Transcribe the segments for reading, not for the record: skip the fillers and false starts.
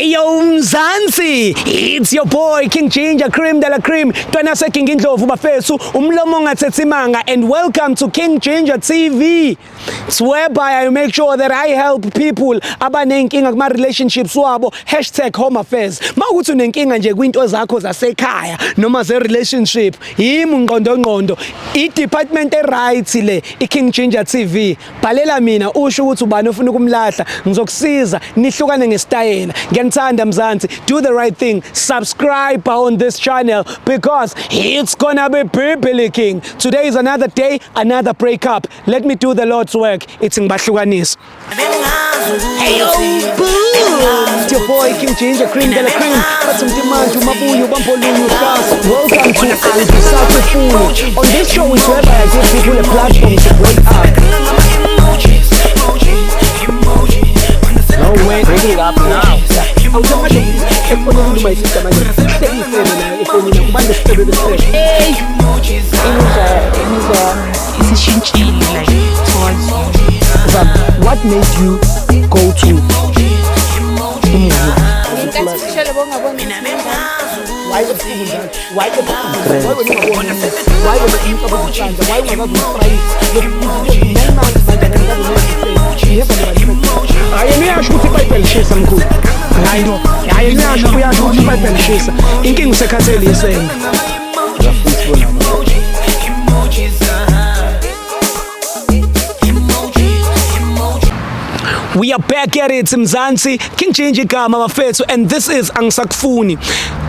Hey yo Mzansi, it's your boy King Ginger Cream de la Cream, Ntwana seKing Indlovu bafethu, umlomo ongathethi manga, and welcome to King Ginger TV. It's whereby I make sure that I help people abanenkinga kuma relationships wabo #HomeAffairs. Mawukuthi unenkinga nje kwinto zakho zasekhaya noma ze relationship, yimi ungqondo ngqondo, i department e right le, i King Ginger TV. Bhalela mina usho ukuthi ubani ofuna ukumlahla, ngizokusiza nihlukane ngesitayela. Ngiyanithanda Mzansi, do the right thing, subscribe on this channel because it's gonna be bibili king. Today is another day, another breakup. Let me do the Lord's work. It's ngibahlukanisa. Hey yo, boom! It's your boy King Ginger Cream de la Cream. Bathi mntimanje umabuyo bambolunye uhlasa. Welcome to Angisakufuni. On this show is whereby I give people a platform to break up. No way, bring it up now. Awusamanje efonini my sister manje. Hlekisele la efonini kubande sicebe besicebe. Hey, Imizwa yami isishintshile, like, towards you. Zam, what made you go to umngani? Ngenkathi ushele bongaboni. Why ebusuku njalo? Why ebusuku? Why wena ungaboni? Why wena umcabango isandla? Why ungakazi umfrayisi? 9 months manje angikaze. Hayi, niyasho ukuthi iBhayibheli lishisa mkhulu. Hayi no. Hayi, niyasho, uyasho ukuthi iBhayibheli lishisa. Inkinga usekhathele isende. We are back at it Mzansi, King Ginger igama bafethu, and this is Angisakufuni.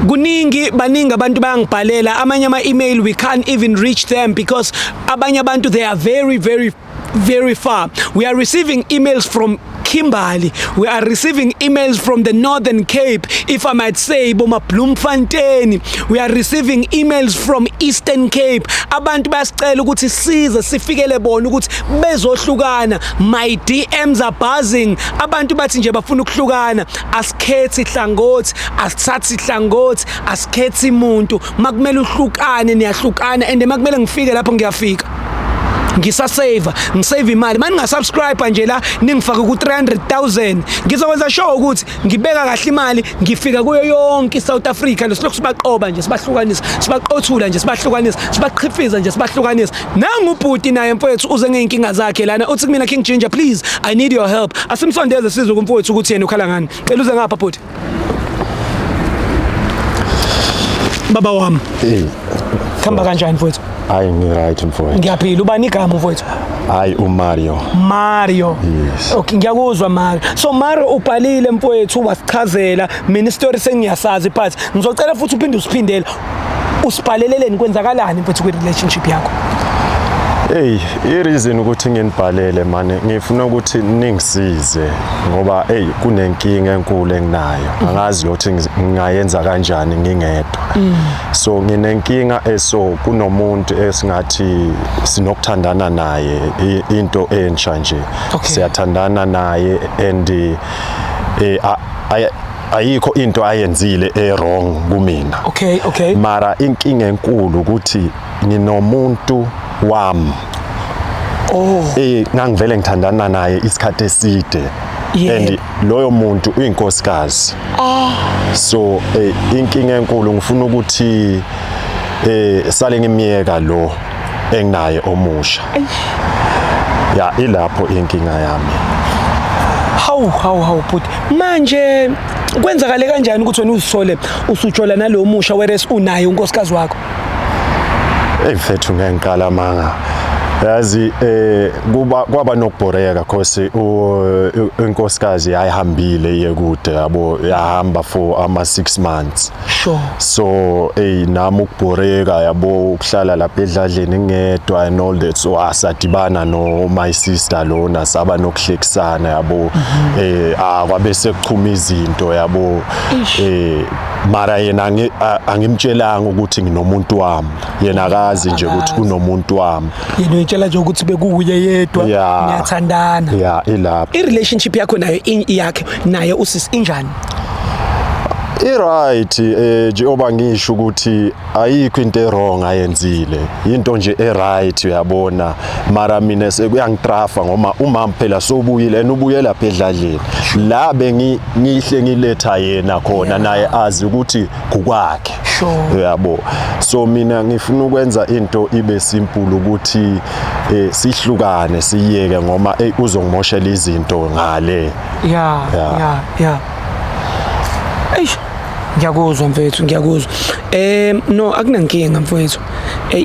Kuningi, baningi abantu bayangibhalela amanye ama email, we can't even reach them because abanye abantu, they are very very very far. We are receiving emails from Kimberley. We are receiving emails from the Northern Cape, if I might say, Boma Bloemfontein. We are receiving emails from Eastern Cape. Abantu bayasicela ukuthi size sifikele bona ukuthi bezohlukana. My DMs are buzzing. Abantu bathi nje bafuna ukuhlukana. Asikhethi hlangothi, asithathi hlangothi, asikhethi umuntu. Makumele uhlukane niyahlukana, and makumele ngifike lapho ngiyafika. Ngisasave, ngisave imali mani ningasubscribe nje la ningifake ku 300,000, ngizokwenza sure ukuthi ngibeka kahle imali, ngifika kuyo yonke iSouth Africa. Lesilokhu sibaqoba nje, sibahlukanisa, sibaqothula nje, sibahlukanisa, sibaqhifiza nje, sibahlukanisa. Nangu ubhuti naye mfowethu uze ngeyinkinga zakhe lana, uthi kumina, "King Ginger, please, I need your help." Asimsondeze sizwe kumfowethu ukuthi yena ukhala ngani. Cela uze ngapha bhuti, baba wami. Hey, Khamba kanjani mfowethu? Hayi, ngi-right mfowethu. Ngiyaphila. Ubani igama mfowethu? Hayi, uMario. Mario. Yes. Okay, ngiyakuzwa Mario. So Mario, ubhalile mfowethu wasichazela, mina istory sengiyasazi, but ngizocela futhi uphinde usiphindele. Usibhaleleleni, kwenzakalani mfowethu kwi relationship yakho? Hey, i-reason ukuthi nginibhalele mane ngifuna ukuthi ningisize ngoba hey, kunenkinga enkulu enginayo. Angazi ukuthi ngingayenza kanjani ngingedwa. So nginenkinga eso kunomuntu esingathi sinokuthandana naye, into entsha nje. Siyathandana naye and ayikho into ayenzile e wrong kumina. Mara inkinga enkulu ukuthi nginomuntu wami. Oh. Ngangivele ngithandana naye isikhathi eside. And loyo muntu uyinkosikazi. So inkinga enkulu ngifuna ukuthi sale ngimiyeka lo enginaye omusha. Ya, ilapho inkinga yami. Hawu hawu hawu bhuti. Manje kwenzakale kanjani ukuthi wena uzisole usujola nalo musha whereas unaye unkosikazi wakho? Hey mfethu, ngeke ngiqala manga. Yazi kuba kwaba nokubhoreka cause inkosikazi yayihambile iye kude yabo, yahamba for ama 6 months. So hey, nami ukubhoreka yabo, ukuhlala lapha edladleni ngedwa and all that, so asadibana no my sister lona, saba nokuhlekisana yabo, kwabe sekuchuma izinto yabo. Mara yena angimtshelanga ukuthi nginomuntu wami, yena akazi nje ukuthi kunomuntu wami. Yena uyitshela nje ukuthi bekuwuye yedwa niyathandana. Ya, ilapho. I relationship yakho nayo yakhe naye usisi injani? I-right, njengoba ngisho ukuthi ayikho into e-wrong ayenzile, into nje e-right, uyabona. Mara mina sekuyangitrafa ngoba umama phela sobuyile and ubuye lapha edladleni la bengihle ngiletha yena khona, naye azi ukuthi kukwakhe. Uyabo, so mina ngifuna ukwenza into ibe simple ukuthi sihlukane siyeke ngoba uzongimoshela izinto ngale. Yeah. Eish, ngiyakuzwa mfethu, ngiyakuzwa. No, akunankinga mfethu.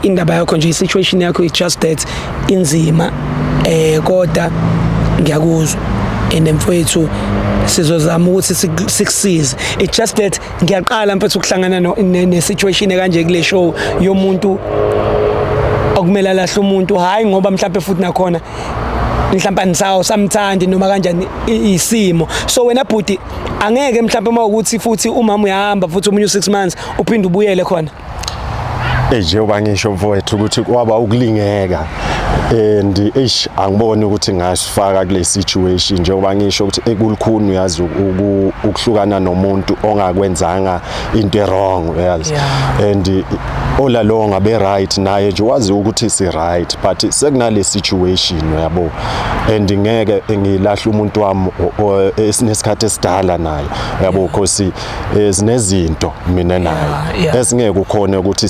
Indaba yakho nje, i-situation yakho is just that inzima, kodwa ngiyakuzwa. And mfethu sizozama ukuthi sikusize. It's just that ngiyaqala mfethu ukuhlangana ne situation kanje kule show yomuntu okumele alahle umuntu, hayi ngoba mhlawumbe futhi nakhona mhlawumbe anisawo samthandi noma kanjani, isimo. So wena bhuti, angeke mhlawumbe uma ukuthi futhi umama uyahamba futhi omunye u6 months uphinde ubuyele khona? Njengoba ngisho mfowethu ukuthi kwaba ukulingeka and eish, angiboni ukuthi ngasifaka kule situation, njengoba ngisho ukuthi ekulukhuni, uyazi, ukuhlukana nomuntu ongakwenzanga into wrong, uyazi. And all along abe right naye nje, wazi ukuthi si right, but sekunale situation, uyabo, and ngeke ngilahle umuntu wami esinesikhathi esidala naye, uyabo, because sinezinto mina naye esingeke ukhone ukuthi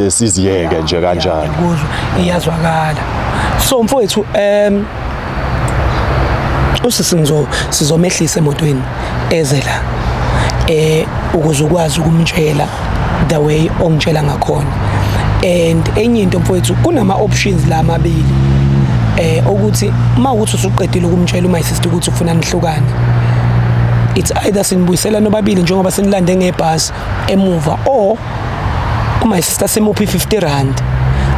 siziyeke nje kanjalo. Ngiyakuzwa, iyazwakala. So mfowethu, usisi sizomehlisa emotweni eze la ukuze ukwazi ukumtshela the way ongitshela ngakhona. And enye into mfowethu, kunama options la amabili ukuthi uma ukuthi usuqedile ukumtshela uma sister ukuthi ufuna nihlukane, it's either sinibuyisela nobabili njengoba sinilande ngebhasi emuva, or uma sister simuphi 50 rand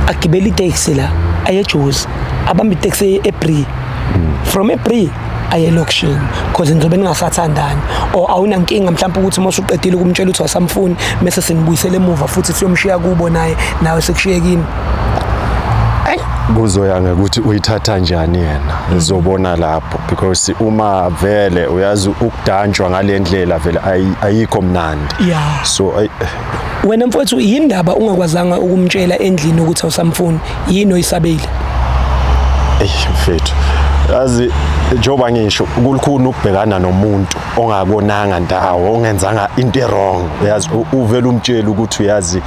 agibele itaxi la aye eJozi, abambe itaxi eBree, from eBree aye elokishini, because nizobe ningasathandani. Or awunankinga mhlawumbe ukuthi uma usuqedile ukumtshela ukuthi asamfuni, bese sinibuyisele emuva futhi siyomshiya kubo naye, nawe sekushiye kini? Kuzoya ngokuthi uyithatha njani yena, uzobona lapho, because uma vele uyazi ukudanjwa ngale ndlela vele ayikho mnandi. So Wena mfowethu, yindaba ungakwazanga ukumtshela endlini ukuthi awusamfuni? Yini oyisabile? Ey mfethu, yazi, njengoba ngisho, kulukhuni ukubhekana nomuntu ongakonanga ndawo, ongenzanga into wrong, uyazi, uvela umtshela ukuthi uyazi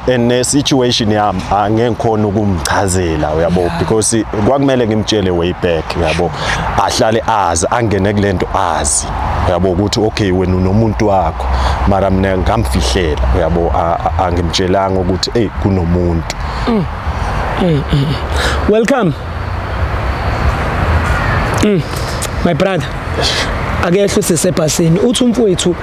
ene situation yami angeke ngikhona ukumchazela, uyabo, because kwakumele ngimtshele way back, uyabo, ahlale azi, angene kulento azi, uyabo, ukuthi okay, wena unomuntu wakho, mara mina ngamfihlela, uyabo, angimtshelanga ukuthi hey, kunomuntu. Welcome. My brother. Akehlo sisebhasini. Uthi umfowethu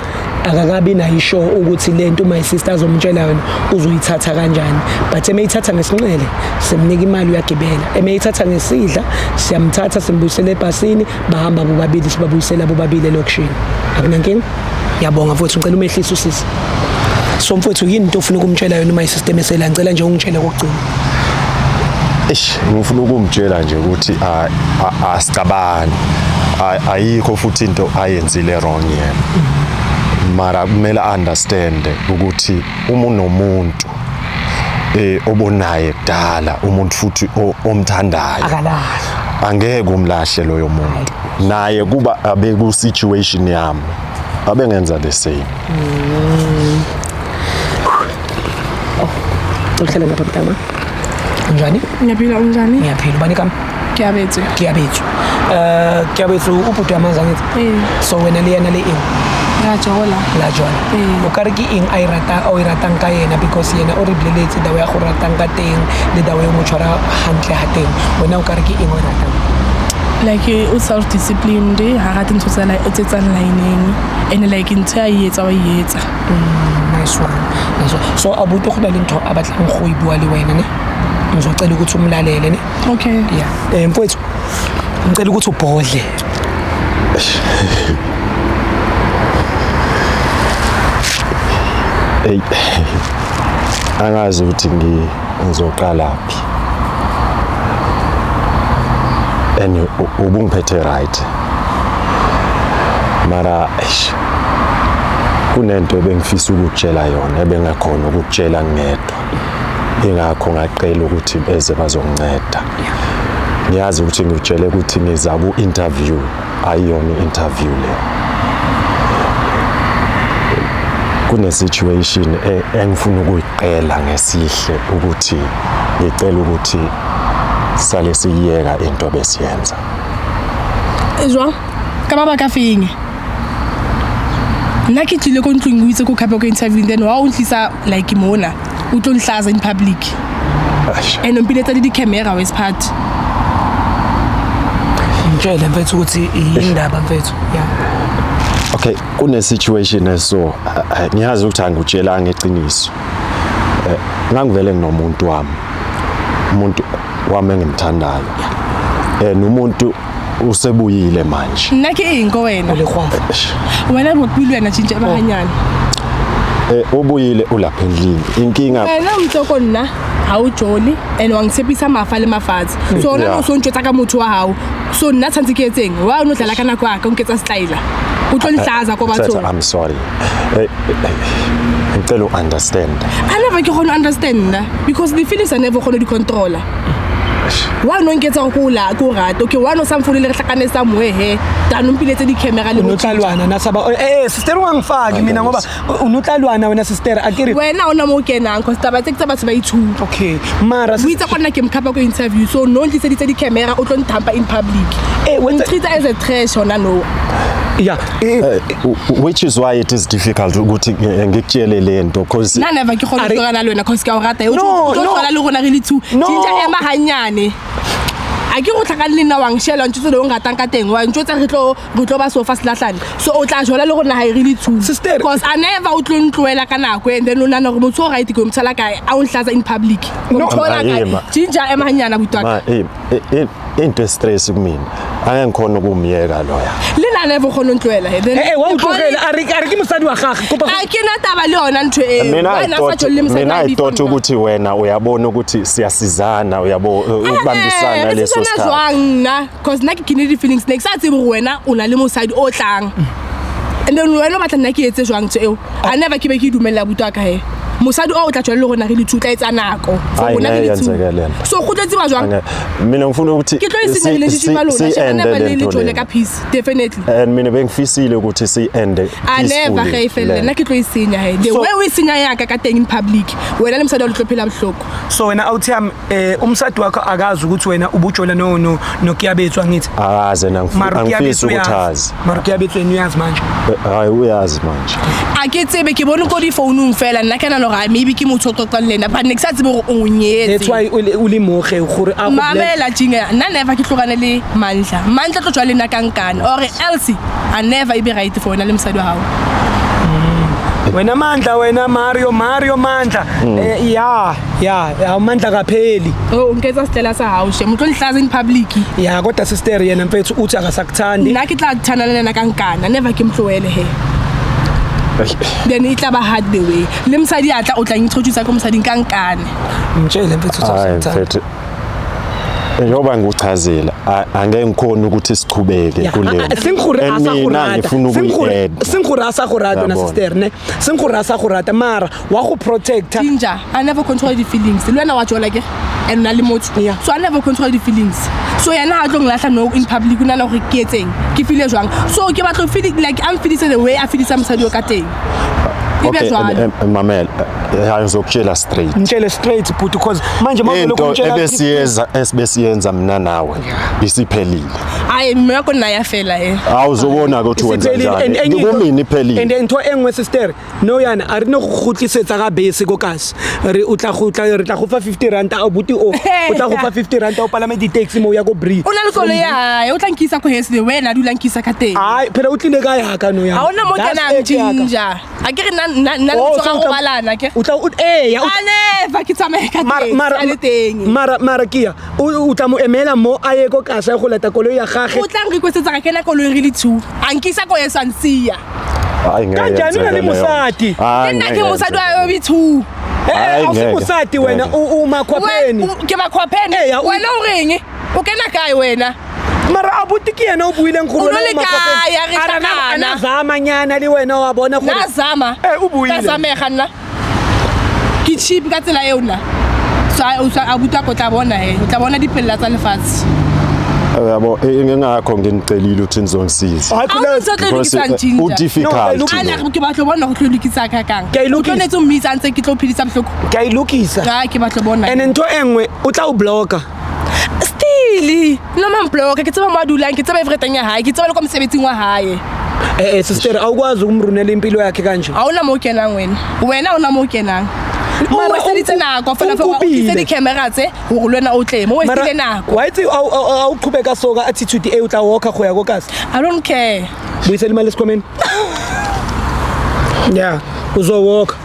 akakabi nayo ishow ukuthi lento my sister azomtshela yona uzoyithatha kanjani. But emeyithatha ngesinxele simnika imali uyagibela. Emeyithatha ngesidla siyamthatha simbuyisele ebhasini, bahamba bobabili, sibabuyisela bobabili elokishini. Akunankinga? Ngiyabonga mfowethu, ngicela umehlise usisi. So mfowethu, yini into ofuna ukumtshela yona my sister esela? Ngicela nje ungitshele kokugcina. Eish, ngifuna ukumtshela nje ukuthi asicabani, ayikho futhi into ayenzile wrong yena, mara kumele understand ukuthi uma unomuntu obonaye kudala, umuntu futhi omthandayo, Akalahli. angeke umlahle loyo muntu. Naye kuba abe ku situation yami abengenza the same. Uhlala ngapha mntama. Unjani? Ngiyaphila, unjani? Ngiyaphila. Ubani igama? Kuyabethu. Kuyabethu. Kuyabethu, ubhuti wamanzi angithi? Eh. So wena le yena le eng? Ra jola. La jola. Ee. O ka re ke eng a e rata o e ratang ka yena? Because yena o re boleletse dawo ya go ratang ka teng le dawo e mo tshwara hantle ha teng. Wena o ka re ke eng o e ratang? Like o self disciplined, ha rate ntho tse tsang line-eng, and like ntho ya e etsa wa e etsa. Nice one. Nice one. So abuti go na le ntho a batlang go e bua le wena ne. Ngizocela ukuthi umlalele ne. Okay. Yeah. Mfowethu, ngicela ukuthi ubhodle. Ey, angazi ukuthi ngizoqala phi, and ubungiphethe right, mara eish. Kunento ebengifisa ukukutshela yona ebengakhona ukukutshela ngedwa. Ingakho ngacela ukuthi beze bazonginceda. Ngiyazi ukuthi ngikutshele ukuthi ngiza ku-interview, ayiyona i-interview le. Kune situation engifuna ukuyiqela ngesihle ukuthi ngicela ukuthi sale siyiyeka into besiyenza. Jwang? Ka mabaka a feng? Nna ke tlile ko ntlong, o itse ko khape ko interview, then wa o ntlisa like mona o tlo nhlaza in public. Eish. And o mpiletsa le di-camera wesiphathi. Ngitshele mfethu ukuthi yindaba mfethu, yeah. Okay, kune situation eso ngiyazi ukuthi angikutshelanga iqiniso. Ngangivele nginomuntu wami. Umuntu wami engimthandayo. Nomuntu usebuyile manje. Nna ke eng ko wena? O le kgwafa. Wena bopile wena tshintshe bahanyane. Ubuyile ulapha endlini. Inkinga Wena o itse ko nna ha o jole and wa ntshepisa mafa le mafatshe, so ona o so ntjwetsa ka motho wa hao, so nna tshwantse ke etseng? Wa o no dlala ka nako ya ka, o nketsa setlaela, o tlo nhlaza ko Mthetho, bathong. I'm sorry. Ngicela u-understand. A never ke kgone understand because the feelings I never kgone di controller. Wa no nketsa gore ko la ko rate, okay, wa no sa mfonele re hlakane somewhere he than o mpiletse di-camera le bo- Unotlalwana nasaba sister, ungangifaki mina ngoba unotlalwana wena sister, akere. Wena ona mo o kenang cause taba tse ke tsa batho ba ithuta. Okay, mara O itse ko nna ke mkhapa ko interview, so no ntliseditse di-camera o tlo nthampa in public. O ntreat as a trash hona no. Yeah. Which is why it is difficult ukuthi ngikutshele lento because Nna never ke kgone A re- go tlogela le wena cause ke a o rata. O No, tlo no. tlola le rona re le two. No. Ginger, ema hanyane. A ke go tlhakane le nna, wa nshela ntse le o ngatang ka teng, wa ntjwetsa re tlo ba sofa selahlane, so o tla jola le rona ha e re le two. Sister. Cause I never o tlo ntlohela ka nako and then o nahana hore motho o right ke o mtshala kae a o nhlatsa in public. O No. mthola kae? Ma- Ginger, ema hanyana butwaka. Ma into stress kumina. Angeke ngikhona ukumyeka loya. Le nna never o kgone ho ntlohela he. Then Wa utlogela, a re ke mosadi wa gagwe, kopa A ke na taba le yona ntho eo. Mina Wena sa jole le mosadi mina wa I thought before nna. ukuthi wena uyabona ukuthi siyasizana, uyabo, ukubambisana Eh, leso re sisana sikhathi. jwang nna? Cause nna ke kene di-feelings, ne ke sa tsebe gore wena o na le mosadi o tlang and then wena o batla nna ke etse jwang ntho eo? A never ke be ke dumella buto wa ka he mosadi o o tla tswela le rona re le two, o tla etsa nako for Hayi, rona re ngeke le two. yenzeke le nto. So go tlo tseba jwang? Mina ngifuna ukuthi Ke tlo e senya relationship ya lona. Sheba, si-ende never le le nto jole lena. ka peace, definitely. And mina bengifisile ukuthi si-ende A never ge e peacefully felle, le nna ke tlo e senya he the So- way o e senya yaka ka teng in public, wena le mosadi wa le tlo phela bohloko. So wena awuthi yami, umsadi wakho akazi ukuthi wena ubujola no nokuyabetswa ngithi? Akaze. Mara Angifisi ukuyabetswa ukuthi uyazi. azi. Mara ukuyabetswa yena uyazi manje? Hayi, uyazi manje. A ke tsebe, ke bone ko difounung fela, nna ke nahana hore maybe ke motho o qoqang le ena, but ne ke sa tsebe hore o nyetse. That's why o le moge gore a go Mamela jinga, nna never ke tlogane le Mandla. Mandla tlo tswa le nna ka nkane or else a never e be right for wena le mosadi wa hao. Wena Mandla, wena Mario, Mario Mandla, ya Mandla kapheli. O nketsa setlela sa hao she motlo nhlaza in public. Ya, kodwa sister, yena mfethu uthi akasakuthandi. Nna ke tla thana le yena ka nkana, never ke motlohele he. Then e tla ba hard the way le mosadi a tla o tla introduce ko mosading ka nkane. Mtshele mfethu uthi Hayi akasakuthandi. mfethu, njengoba ngikuchazile, angeke ngikhona ukuthi sichubeke kule. Seng gore a And sa go mina rata. ngifuna Seng gore- ukuyi-add. Seng gore a sa go rata wena Yabona. sister, ne seng gore a sa go rata, mara wa go protecta. Ginger, I never control the feelings. Le wena wa jola ke and na le motho. Yeah. So I never control the feelings. So yena ha tlo nglahla no in public, o nahana hore ke etseng? Ke feel jwang? So ke batla ho feel like I'm feeling the way a feelisa mosadi o ka teng. E be Okay, jwalo. mamela, hayi, ngizokutshela straight. Mtshele straight but because manje mawuvele Into ukumtshela ebesiyeza esibesiyenza mina nawe isiphelile. Hayi, mme wa ko nna ya fela he. Awuzobona ukuthi wenza Isiphelile. And njani enye into- kumina iphelile. And ntho e nngwe sister, no yana a re no go gotlisetsa ka bese ko kasi, re o tla go tla re tla go fa 50 rand a buti o tla go fa 50 rand o palame di-taxi mo o ya ko Bree. O na le koloi ya hae, o tla nkisa ko heso the way yena a dula nkisa ka teng. Ai phela o tlile ka yaka no yana. Ha hona mo kenang Ginger. A ke re nna le Oh, motho so ra o tla- robalana ke. O tla o ee ya A never ke tsamaye ka mara teng. mara A le teng. mara kia o tla mo emela mo a ye ko kasi a go lata koloi ya gage. O tla nrequestetsa ka kena koloing re le two, a nkisa ko heso a nsiya. Hayi, ngeke Kanjani yenzeke una le leyo. mosadi? Hayi, Ke nna ngeke ke mosadi wa yenzeke. yo be two. Hayi, A o se ngeke. mosadi wena, Ngeke. o makhwapheni. Ke makhwapheni. Eya, Wena o reng? O kena kae wena? Mara abuti ke yena o buileng gore O wena lo o le makwapeng. kae? A re A re na- hlakana. a na zama nyana le wena wa bona gore Na zama. Eh, o buile. Ka zamega nna. Ke cheap ka tsela eo nna. So a so abuti wa ka o tla bona he. O tla bona dipella tsa lefatshe. Yabo, ingakho nginicelile ukuthi nizongisiza. Hayi, Ha o khona- ntse o tlo Because lokisang ginger. u-difficult. No, A na ke batla ho bona go tlo lokisa ka kang. Ke a e O tlo lokisa. netse o mmitsa ntse ke tlo phedisa bohloko. Ke a e lokisa. Ha ke batla ho bona. And ntho e nngwe o tla o blocka. Still, nna mamploka ke tseba mo a dulang, ke tseba everything ya hae, ke tseba le kwa mosebetsing wa hae. Eh sister, awukwazi ukumrunela impilo yakhe kanje. Ha ona mo o kenang wena. Wena ha ona mo o kenang. O Mara wasteditse nako fela fela o unkupile. tlise di-camera tse hore le wena o tle mo o Mara wastile nako. wa itse awuqhubeka so ka attitude e o tla walka go ya ko kasi. I don't care. Buyisela imali esikhwameni. Yeah, uzowalka.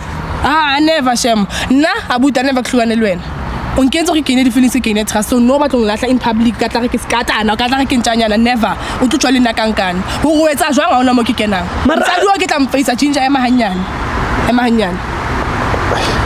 Ah, never shame. Nna abuti a never ke hlokane le wena. O nkentse gore ke kene di-feelings ke kene trust so no batlo nlahla in public ka tla re ke skatana ka tla re ke ntjanyana never o tlo tswa le nna kankane hore o etsa jwang ha ona mo ke kenang Mara- mosadi wa ke tla mfaisa ginger ema hanyane ema hanyane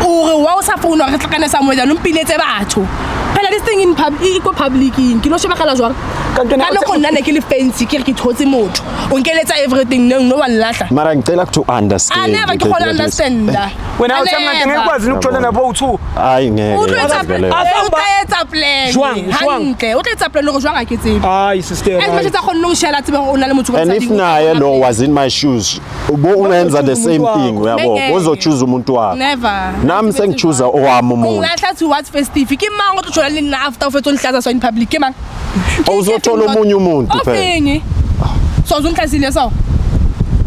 o re wa o sa founa re tlakane somewhere jaanong mpiletse batho phela this thing in pub e ko publicing ke lo shebagala jwang Kanti wena ka o nako nna ne ke le fancy ke re ke thotse motho o nkeletsa everything no no wa nlahla Mara ngicela to a understand. never ke kgona understanda Wena A awuthemba never. ngeke ukwazi ukuthola nabo u2. Hayi ngeke. O tlo etsa vele. o tla etsa plan Jwang, jwang? hantle o tla etsa plan hore jwang ha ke tsebe Hayi sister. as much as a kgonne ho shela tsebe hore o na le motho ka And if mosading, o naye tla lo plan. was in my shoes, ubo ungenza the same umuntu thing wakho. uyabo. Ngeke. Uzochoose umuntu wakho. Never. Nami sengichoose owami umuntu. Ungilahla towards festive ke mang o tlo tshola le nna after o fetsa o nhlaza so in public ke mang Awuzothola omunye umuntu phela. ofeng so o ntlhasile so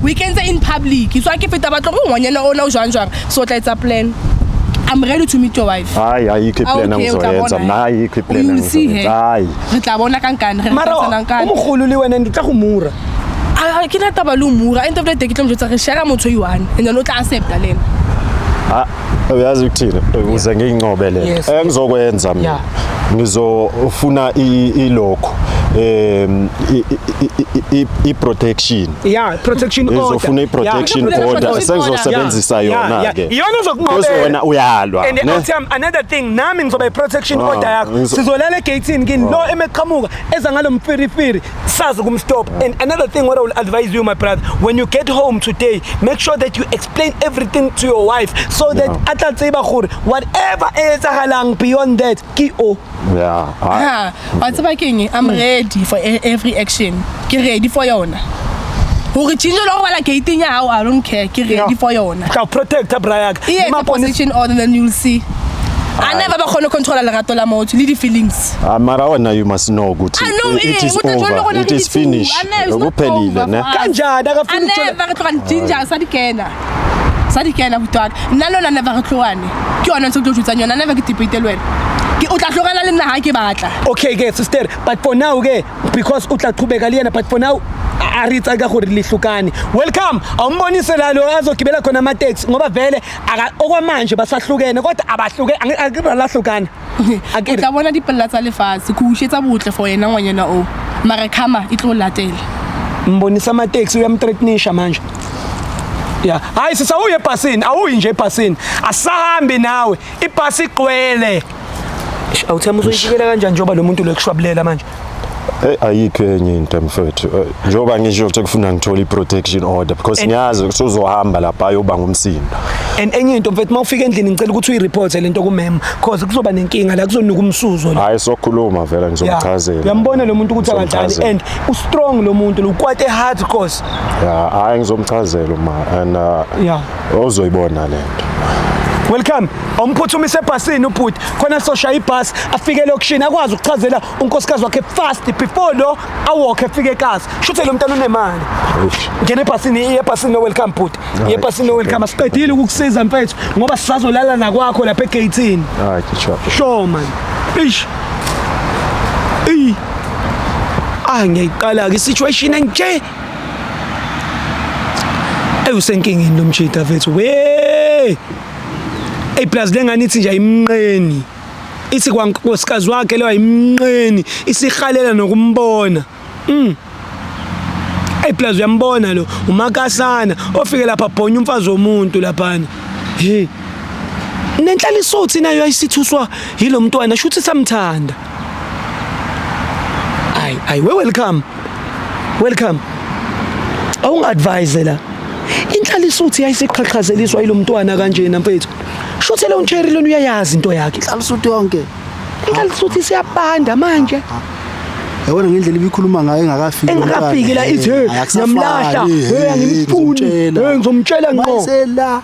we can say in public so ha ke feta batlo go ngwanyana ona o jwang jwang so o tla etsa plan I'm ready to meet your wife. Hayi ayikho Ah, iplan okay, o tla engizoyenza bona, mina eh. ayikho iplan You will see, engizoyenza. eh. Hayi. Re tla bona ka nkane re Mara tla nkane. o mogolo le wena ndi tla go mura. A ke na taba le o mura end of the day ke tlo mo jwetsa re share motho o i-one and then o tla accepta le ena. Ah, uyazi ukuthini ukuze ngiyinqobe le Yes. engizokwenza mina Yeah. ngizofuna ilokho i protection Yeah, protection order. ngizofuna i-protection Yeah. order Protection sengizosebenzisa Yeah, yona yeah. ke Iyona ezokunqobela. Because wena uyalwa And ne? awutham another thing nami ngizoba i-protection Ah, order yakho. Sizolala egate-ini kini lo emeqhamuka eza ngalo mfirifiri sazi kumstop. And another thing what I will advise you my brother, when you get home today, make sure that you explain everything to your wife so that Yeah. a tla tseba gore whatever e etsagalang beyond that ke o. yeah hayi. Ha, wa tseba ke eng? I'm ready for every action. Ke ready for yona. Hore change le go bala gate ya hao, I don't care. Ke ready for yona. Tla protector bra yaka. E etsa position order then you'll see. A never ba kgone ho controla lerato la motho le di-feelings. Ah, mara wena you must know ukuthi I know it is eng, o tla jwang le over rona it re is di two. finished A never, it's not kuphelile over ne for us. Kanjani A akafuni ukuthola never re tloga ginger sa di kena. Sa di kena buti wa ka. Nna le wena never re tlohane. Ke yona ntho e ke tlo jwetsang yona, never ke debate le wena. Ke o tla tlogela le nna ha ke batla. Okay ke sister, but for now ke because o tla qhubeka le yena, but for now a re tsaka gore lihlukane. Welcome, awumbonise la lo azogibela khona ama taxi ngoba vele okwamanje basahlukene kodwa abahluke akira lahlukana. O Akere tla bona dipella tsa lefatshe ke o ushetsa botle for yena ngwanyana oo mara karma e tlo o latela. Mbonisa ama taxi uyamthreatenisha manje. Yeah, hayi sisa uye ebhasini, awuyi nje ebhasini. Asahambi nawe, ibhasi igcwele. Awuthema uzoyibikela kanjani njengoba lo muntu lo ekushwabulela manje? Ayikho enye into mfethu. Njengoba ngisho ukuthi kufuna ngithole i-protection order because ngiyazi ukuthi uzohamba lapha ayoba ngumsindo. And enye into mfethu mawufika endlini ngicela ukuthi uyireport lento kumema cause kuzoba nenkinga la kuzonuka umsuzo la. Hayi sokhuluma vele ngizomchazela. Uyambona lo muntu ukuthi akadlali Ngizomchazela. and ustrong lo muntu lo ukwate hard cause. Yeah, hayi ngizomchazela uma and Yeah. uzoyibona lento. Welcome. Awumphuthumise ebhasini ubhuti. Khona soshaya ibhasi afike elokishini akwazi ukuchazela unkosikazi wakhe fast before lo awalk efike ekasi. Shuthe lo mntana unemali. Eish. Ngena ebhasini, iye ebhasini no welcome bhuti. Iye ebhasini no welcome. Asiqedile ukukusiza mfethu ngoba sisazolala nakwakho lapha egate-ini. Hayi ke Sure man. Ish. Ey. Ah ngiyayiqala ke situation enje. Ey usenkingeni lo mjita mfethu. We. Ey plus lengane ithi nje ayimnqeni. Ithi kwankosikazi wakhe lo ayimnqeni, isihalela nokumbona. Ey plus uyambona lo umakasana ofike lapha bhonya umfazi womuntu laphana. Hey. Nenhlalisuthu nayo ayisithuswa yilo mntwana shuthi samthanda. Ayi Hayi we, welcome, welcome. Awungi-advise la, inhlalisuthi yayisiqhaqhazeliswa yilo mntwana kanjena mfethu. Shuthe lo Cherry lona uyayazi into yakhe. Inhlalisuthi yonke. Inhlalisuthi siyabanda manje. Yabona ngendlela ibikhuluma ngayo engakafiki. Engakafiki la, ithi, "Hey, ngiyamlahla, hey, angimfuni, hey, ngizomtshela ngqo." Mayisela.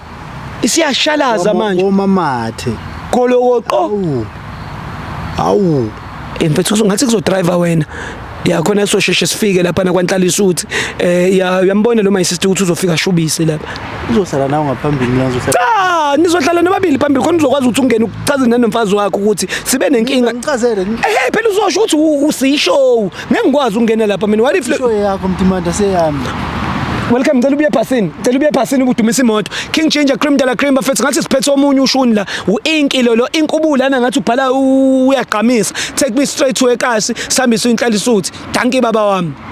Isiyashalaza manje. Omamathe. Golokoqo. Awu. Awu. Mfethu, ngathi kuzodriver wena ya khona, sosheshe sifike lapha nakwanhlalisuthi. Ya, uyambona lo my sister ukuthi uzofika shubise lapha. Uzohlala nawe ngaphambili la, uzohlala. Cha, nizohlala nobabili phambili khona uzokwazi ukuthi ungene ukuchaze nanomfazi wakho ukuthi sibe nenkinga. Ngichazele. Eh, phela uzosho ukuthi usiyishow, ngeke ngikwazi ukungena lapha mina. What if Ishow yakho, Mtimanda, seyami. Welcome, ngicela ubuye ebhasini, ngicela ubuye ebhasini ubudumisa imoto. King Ginger, cream de la cream bafethu, ngathi siphethe omunye ushuni la, u-inki lo inkubula ngathi ubhala uyagqamisa. Take me straight to ekasi, sihambise inhlalisuthi. Dankie baba wami.